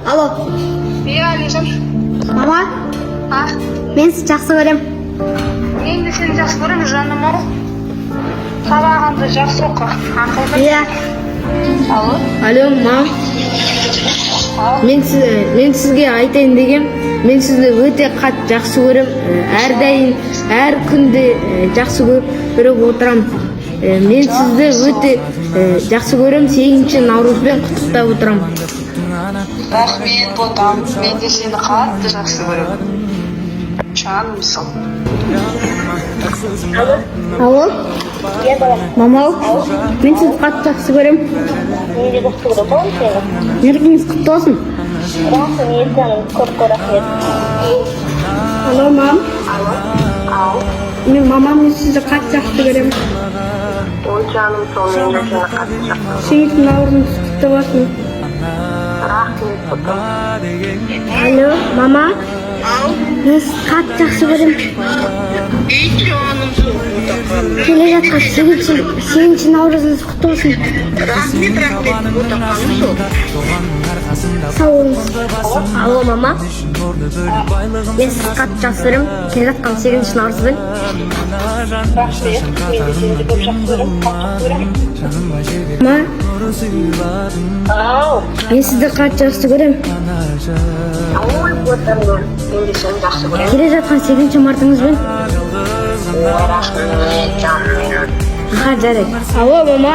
Алло. Иә, Әлижан. Мама. А? Мен сізді жақсы көрем. Мен де сені жақсы көремін, жаным ау. Сабағыңды жақсы оқы, ақылды. Иә. Алло. Алло, мам. Ау. Мен сізге айтайын дегем, мен сізді өте қатты жақсы көрем. Әрдайым, әр күнде жақсы көріп отырам. Мен сізді өте жақсы көрем, 8 наурызбен құттықтап отырам. Рахмет, ботам. Мен де сені қатты жақсы көремін. Жаным сол. Алло. Мама, мен сізді қатты жақсы көрем. Мен де жақсы көремін, балам, сені. Мерекеңіз құтты болсын. Рахмет, жаным, көп көп рахмет. Алло, мам. Ау. Мен, мамам, мен сізді қатты жақсы көрем. Ой, жаным сол, мен де сені қатты жақсы көремін. 8 наурызыңыз құтты болсын. Рахмет, ботам. Алло, мама. Мен сізді қатты жақсы көрем. Жаным сол, ботақаным. Келе жатқан 8 наурызыңыз құтты болсын. Рахмет, рахмет, ботақаным сол. Сау болыңыз. Алло, мама. Мен сізді қатты жақсы көрем. Келе жатқан 8 наурызбен. Рахмет, мен де сені көп жақсы көремін, қатты жақсы көремін. Мама, Ау. мен сізді қатты жақсы көрем. Ой, ботам, мен де сені жақсы көремін. Келе жатқан 8 мартыңызбен. Ой, рахмет, жаным менің. Аха, жарайды. Алло, мама.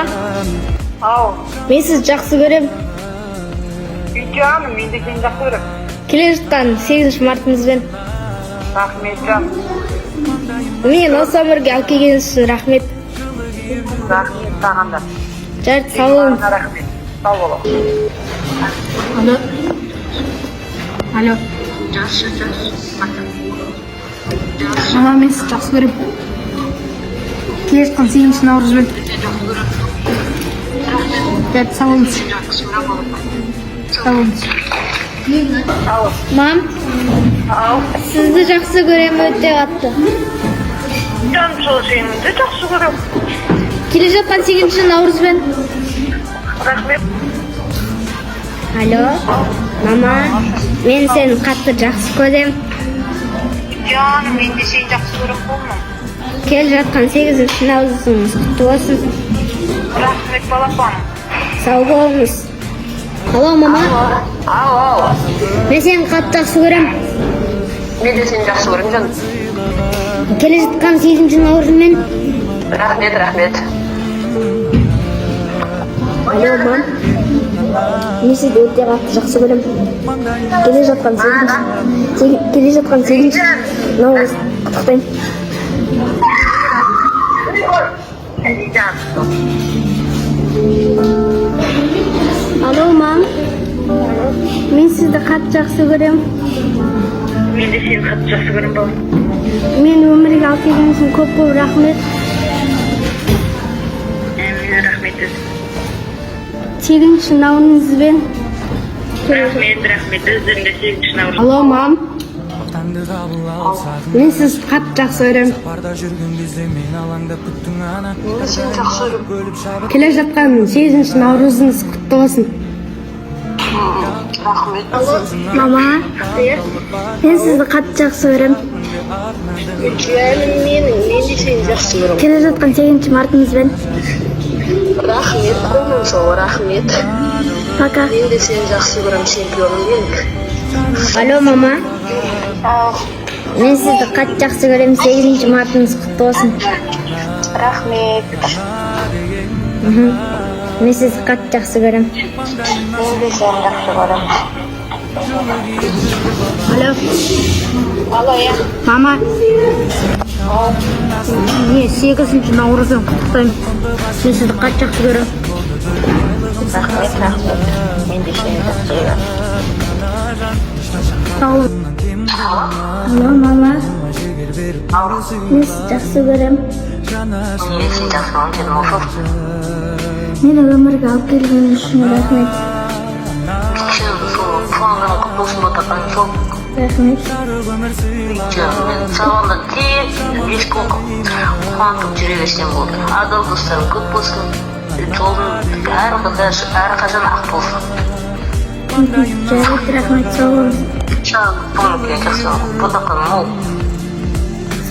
Ау. Мен сізді жақсы көрем. Жаным, мен де сені жақсы көремін. Келе жатқан 8 мартыңызбен. Рахмет, жаным. Мені осы өмірге алып келгеніңіз үшін рахмет. Рахмет саған да. Жарайды, сау болыңыз. Рахмет. Сау бол. Алло. Алло. Мама, мен сізді жақсы көрем. Келе жатқан 8 наурызбен. Жарайды, сау болыңыз. Сау болыңыз. Мам, Ау. сізді жақсы көрем өте қатты. Жаным сол, сені де жақсы көремін. Келе жатқан 8 наурызбен. Рахмет. Алло, мама. Мен сені қатты жақсы көрем. Жаным, мен де сені жақсы көремін, болма. Келе жатқан 8 наурызыңыз құтты болсын. Рахмет, балапаным. Сау болыңыз. Алло, мама. Ау, ау. Мен сені қатты жақсы көрем. Мен де сені жақсы көремін, жаным. Келе жатқан 8 наурызбен. Рахмет, рахмет. Алло, мам. Мен сізді өте қатты жақсы көрем. Келе жатқан 8 наурыз құттықтаймын. Жаным сол. Алло, мам. Мен сізді қатты жақсы көрем. Мен де сені қатты жақсы көремін, балам. Мен өмірге алып келгеніңіз үшін көп көп рахмет. Мен рахмет. 8 наурызбен. Рахмет, рахмет. Өздеріңде 8 наурыз. Алло, мам. Мен сізді қатты жақсы көрем. Мен де сені жақсы көремін. Келе жатқан 8 наурызыңыз құтты болсын. Рахмет. Мама, мен сізді қатты жақсы көрем. Жаным менің, мен де сені жақсы көремін. Келе жатқан 8 мартыңызбен. Рахмет, қолым сол, рахмет. Пока. Мен де сені жақсы көремін, чемпионым менің. Алло, мама. Ау. Мен сізді қатты жақсы көрем. 8 мартыңыз құтты болсын. Рахмет. Мен сізді қатты жақсы көрем. Мен де сені жақсы көремін. Алло. Алло, иә. Мама. Не, 8 наурызбен құттықтаймын. Мен сізді қатты жақсы көрем. Рахмет, рахмет. Мен де сені жақсы көремін. Сау болыңыз. Алло, мама. Мен сізді жақсы көрем. Мен сені жақсы көремін, жаным сол. Мені өмірге алып келгеніңіз үшін рахмет. Жаным сол, туған күнің құтты болсын, ботақаным сол. Рахмет. Жаным мен, саған да тек 5 күн қуантып жүре берсем болды. Адал достарың көп болсын. Жолың әрқашан ақ болсын. Жарайды, рахмет, сау болыңыз. Жаным, жақсы, бұндақан мол.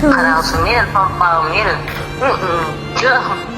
Сау болыңыз. Қарағысы мен, папам мен. Жоқ.